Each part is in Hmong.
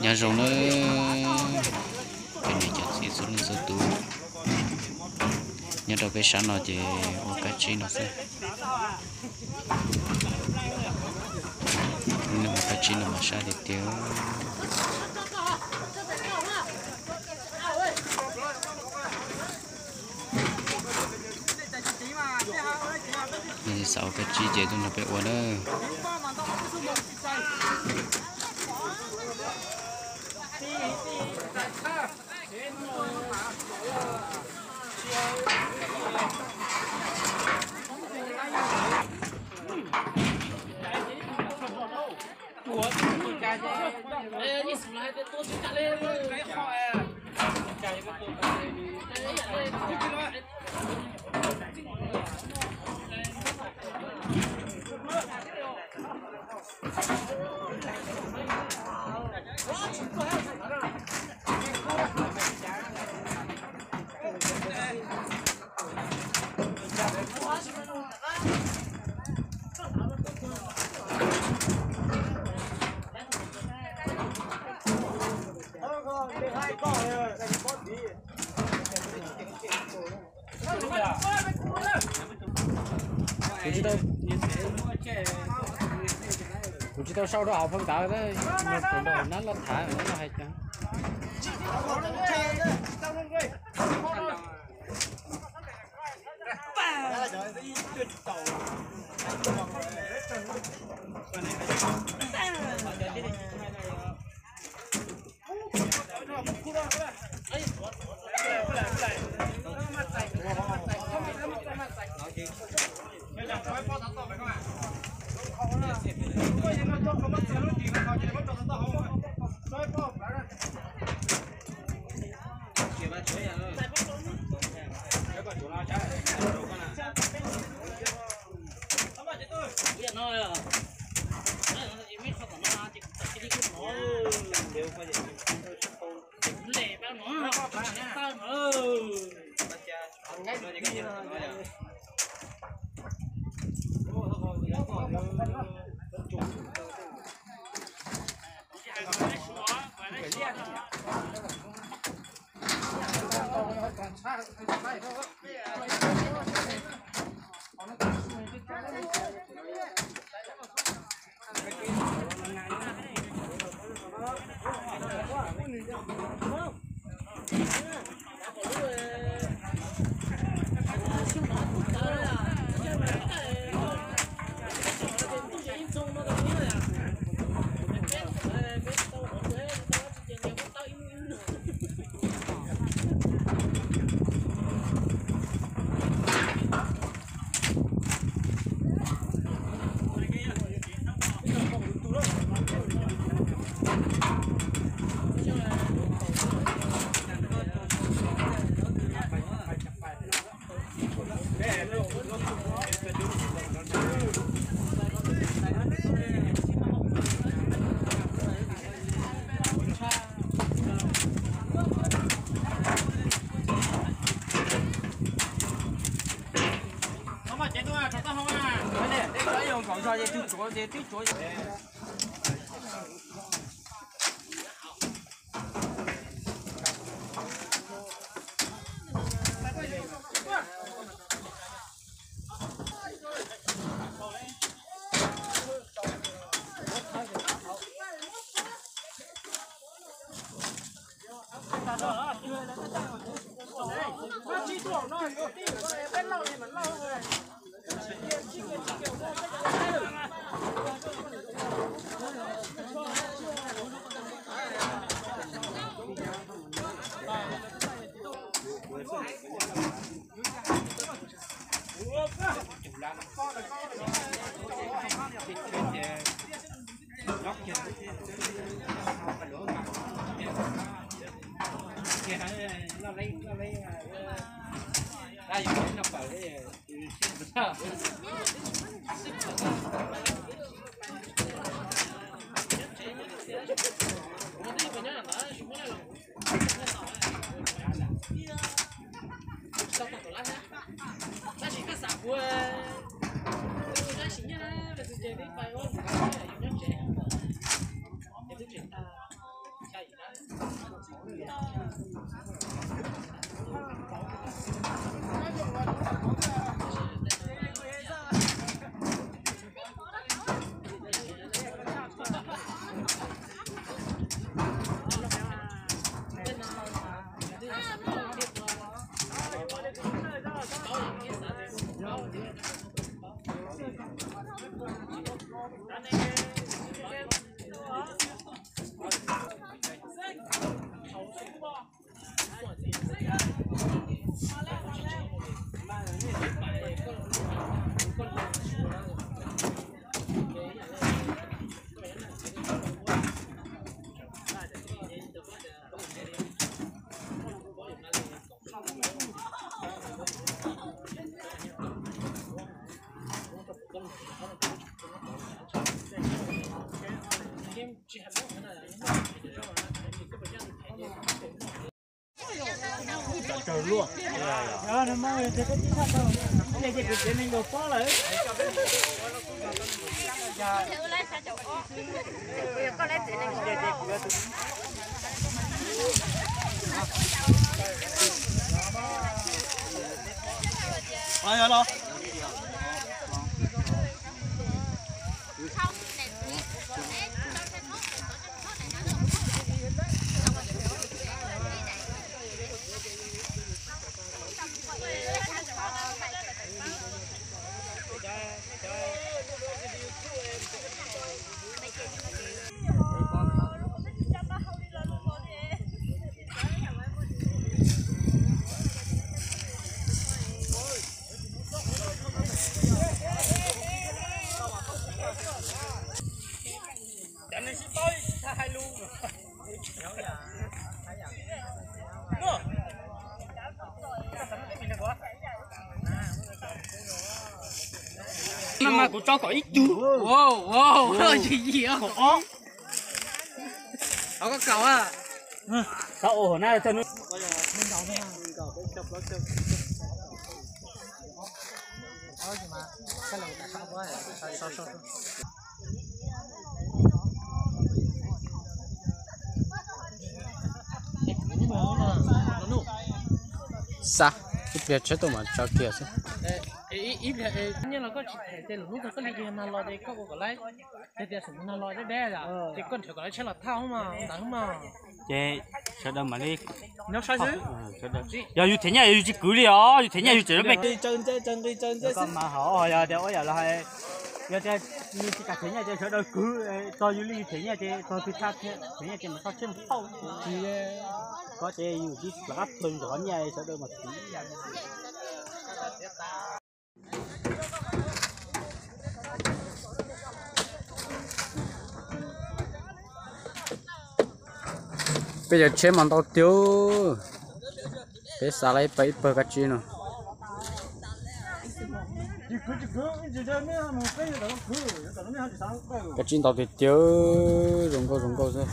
Nyob zoo nawb, cov niam cov txiv txhua leej txhua tus, nyob rau peb sab no ces ua kab tsib no xwb. Ua kab tsib no mas sab tiag tiag. Xav ua kab tsib ces tuaj nrog peb ua nawb. Kuv tsis tau sau rau hauv phau ntawv, nab los tham nab los hais cas. Mas kuv tso kom ib tug. Ua, ua, yig yig os. Ob koj kaus a. Tau ua hauv na txog hnub. Xa, ib pliag tsheb tuaj mas tso kiag xwb. Ib pliag nyiaj los koj tsis them ces lwm hnub txog koj li ces mag los ces koj ua kom lawv, ces tias xub mag los deb deb ces koj nrhiav kom lawv tsheb los thauj mas ntawd mas. Ces sawv daws mam li, yog yus them nyiaj yus tsis kwv li os, yus them nyiaj yus tseem me. Koj mas hauv yog tias ua yam los hais, yog tias nws tsis kam them nyiaj ces sawv daws kwv, txog yus li yus them nyiaj ces txog twg txhaj them nyiaj ces mas txhob tsheb mus thauj. Koj ces yus tsis plam qab tuag ntawm qhov nyiaj sawv daws mas kwv. Peb cov tsheb mas ntau tiag. Peb xa lawm ib pawg ib pawg kab tsib no. Kab tsib ntau tiag tiag, zoo nkauj zoo nkauj xwb.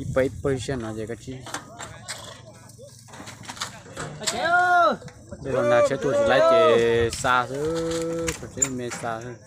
Ib pawg ib pawg siab no ces kab tsib. Tej zaum nag tsheb tuaj tsis laib ces xa xwb, tsheb me xa xwb.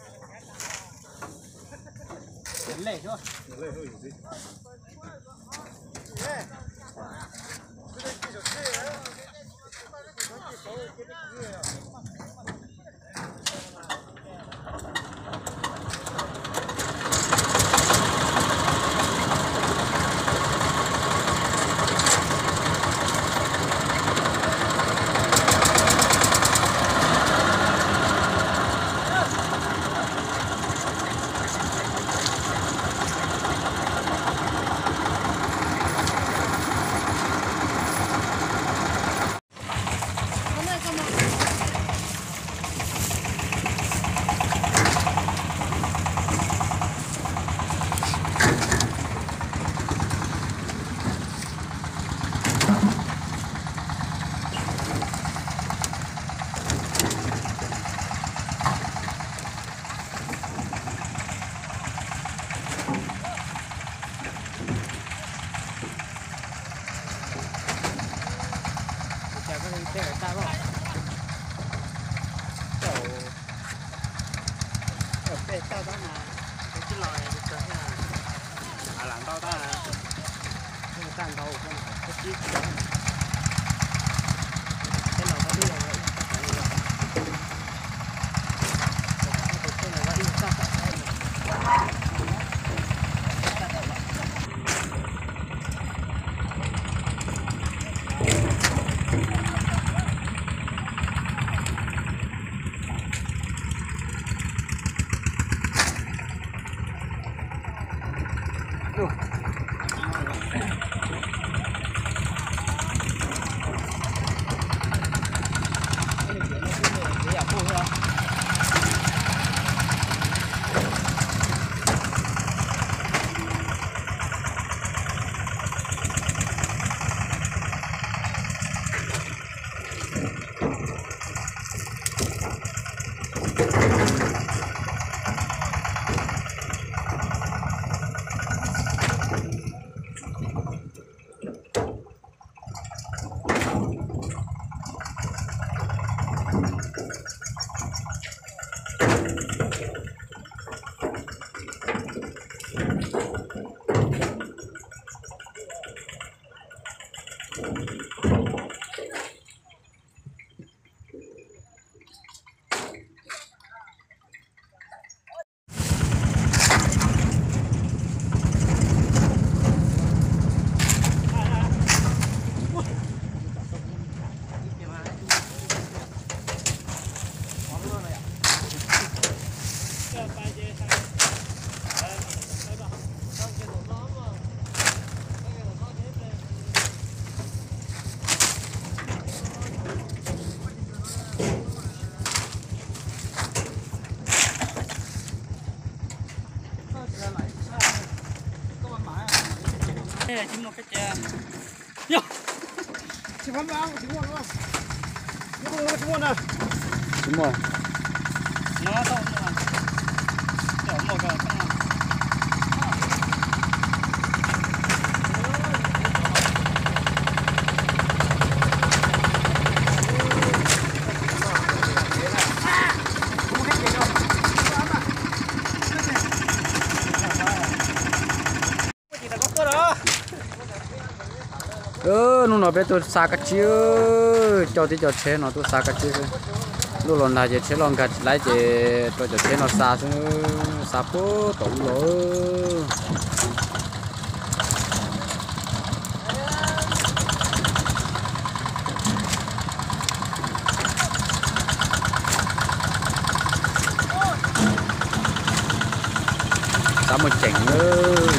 Tsis muaj kab cia. Yog. Tsis muaj. Tsis muaj. No, tau muaj. Tau muaj ko. Hnub no peb tuaj xa kab tsib, coj tib cov tsheb no tuaj xa kab tsib xwb. Luaj los nag ces tsheb los nkag tsis laib ces rau cov tsheb no xa xwb, xa puag tom ub los. Xav muaj ceem nawb.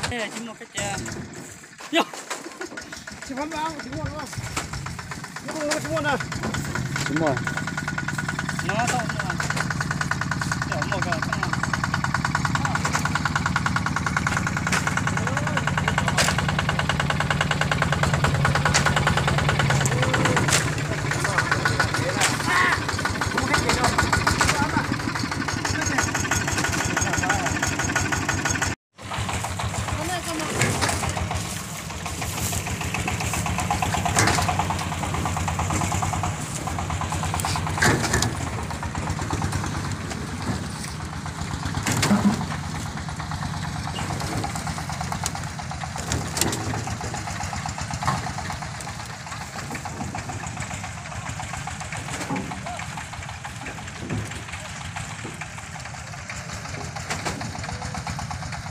Tsis muaj kab cia. Yog. Tsis muaj. Tsis muaj. No, tau muaj. Tau muaj ko.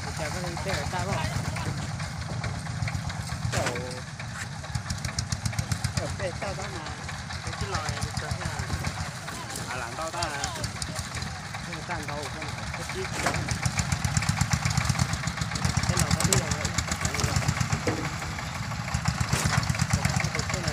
Ua cas koj li tej tag loj? Tej tag tab mas, tus tij laug tus kawg thiab, a lam ntau tab, tag ntau, koj tsib tsis, tej laus koj twb yog ib tag li los, tus kheej no